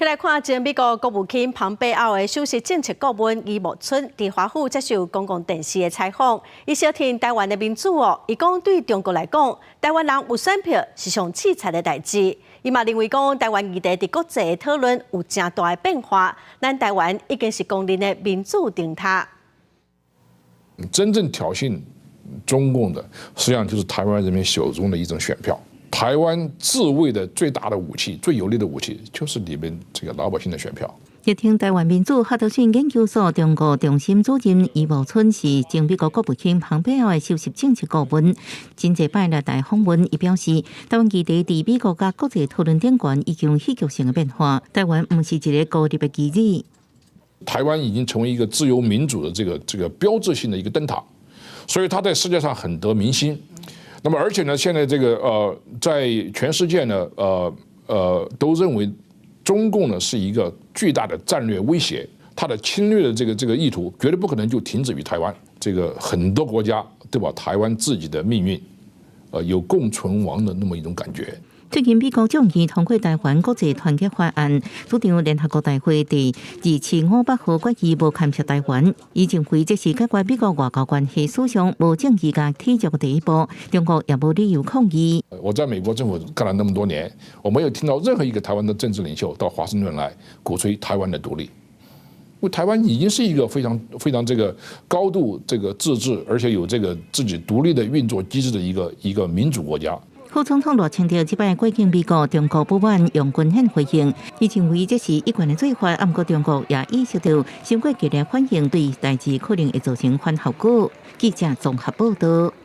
來看前美國國務卿龐貝奧的首席政策顧問余茂春，佇華府接受公共電視的採訪，伊相挺台灣的民主哦，伊講對中國來講，台灣人有選票是上刺賊的代誌。伊嘛認為講台灣議題佇國際的討論有誠大的變化，咱台灣已經是公認的民主燈塔。真正挑釁中共的，實際上就是台灣人民手中的一種選票。台灣自衛的最大的武器、最有力的武器，就是你們這個老百姓的選票。力挺台灣民主哈德遜研究所中國中心主任余茂春是前美國國務卿龐貝奧的首席政策顧問，真濟擺來台訪問，伊表示，台灣議題佇美國佮國際討論頂懸已經有戲劇性的變化。台灣毋是一个孤立的棋子。台灣已經成為一個自由民主的這個標誌性的一個燈塔，所以它在世界上很得民心。那麼而且呢，現在這個在全世界呢，都認為中共呢是一個巨大的戰略威脅，它的侵略的這個意圖絕對不可能就停止於台灣。這個很多國家都把台灣自己的命運，有共存亡的那麼一種感覺。最近美國眾議通過台灣國際團結法案，主張聯合國大會第2758號決議無干涉台灣，伊認為這是解決美國外交關係史上無正義佮體制的第一步，中國也無理由抗議。我在美國政府幹了那麼多年，我沒有聽到任何一個台灣的政治領袖到華盛頓來鼓吹台灣的獨立，因為台灣已經是一個非常非常這個高度這個自治，而且有這個自己獨立的運作機制的一個民主國家。副總統賴清德這擺過境美國，中國不滿用軍演回應，伊認為這是一貫的做法，毋過中國也意識到，傷過激烈反應對代誌可能會造成反效果。記者綜合報道。